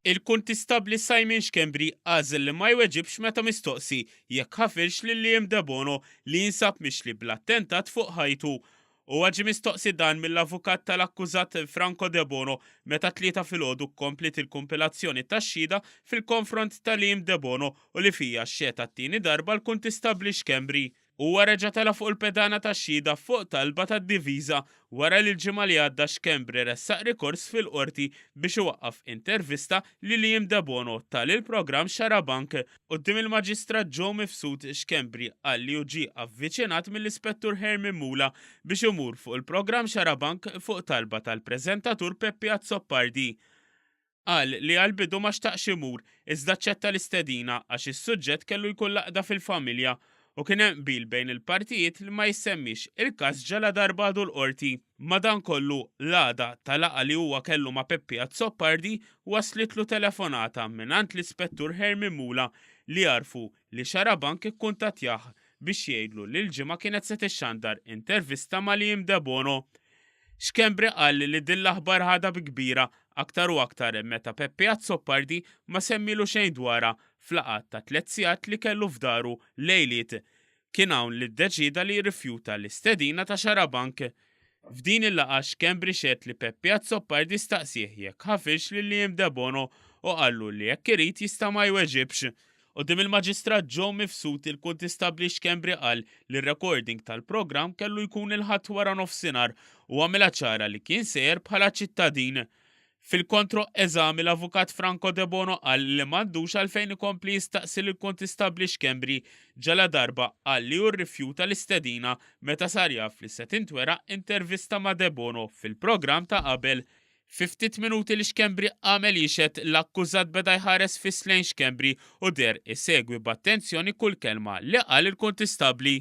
Il-Kuntistabbli Simon Schembri għażel li ma jweġibx meta mistoqsi jekk ħafirx lil Liam Debono li jinsab mixli bl-attentat fuq ħajtu. Huwa ġie mistoqsi dan mill-avukat tal-akkużat Franco Debono meta t-Tlieta filgħodu kompliet il-kumpilazzjoni tax-xhieda fil-konfront ta' Liam Debono u li fiha xehed għat-tieni darba l-Kuntistabbli Schembri. Huwa reġa' tela' fuq il-pedana tax-xhieda fuq talba tad-diviża wara li l-ġimgħa li għadda Schembri ressaq rikors fil-Qorti biex iwaqqaf intervista li Liam Debono ta lill-programm Xarabank. Quddiem il-Maġistrat Joe Mifsud, Schembri qal li hu ġie avviċinat mill-Ispettur Herman Mula biex imur fuq il-programm Xarabank fuq talba tal-preżentatur Peppi Azzopardi. Qal li għall-bidu ma xtaqx imur, iżda aċċetta l-istedina għax is-suġġett kellu jkun l-għaqda fil-familja u kien hemm qbil bejn il-partijiet li ma jissemmiex il-każ ġaladarba għadu l-Qorti. Madankollu, l-għada ta' laqgħa li huwa kellu ma' Peppi Azzopardi waslitlu telefonata mingħand l-Ispettur Herman Mula li għarrfu li Xarabank ikkuntattjah biex jgħidlu li l-Ġimgħa kienet se tixxandar intervista ma' Liam Debono. Schembri qal li din l-aħbar ħadha bi kbira, aktar u aktar meta Peppi Azzopardi ma semmielu xejn dwarha f'laqgħa ta' tlett sigħat li kellu f'daru lejliet. Kien hawn li ddeċieda li jirrifjuta l-istedina ta' Xarabank. F'din il-laqgħa Schembri xehed li Peppi Azzopardi staqsieh jekk ħafirx lil Liam Debono u qallu li jekk irid jista' ma jweġibx. Quddiem il-Maġistrat Joe Mifsud, il-Kuntistabbli Schembri qal li r-recording tal-programm kellu jkun il-Ħadd waranofsinhar u għamilha ċara li kien sejjer bħala ċittadin. Fil-kontro-eżami l-Avukat Franco Debono qal li m'għandux għalfejn ikompli jistaqsi lill-Kuntistabbli Schembri ġaladarba qal li hu rrifjuta l-istedina meta sar jaf li se tintwera intervista ma' Debono fil-programm ta' qabel. Fi ftit minuti li Schembri għamel jixhed, l-akkużat beda jħares fiss lejn Schembri u deher isegwi b'attenzjoni kull kelma li qal il-kuntistabbli.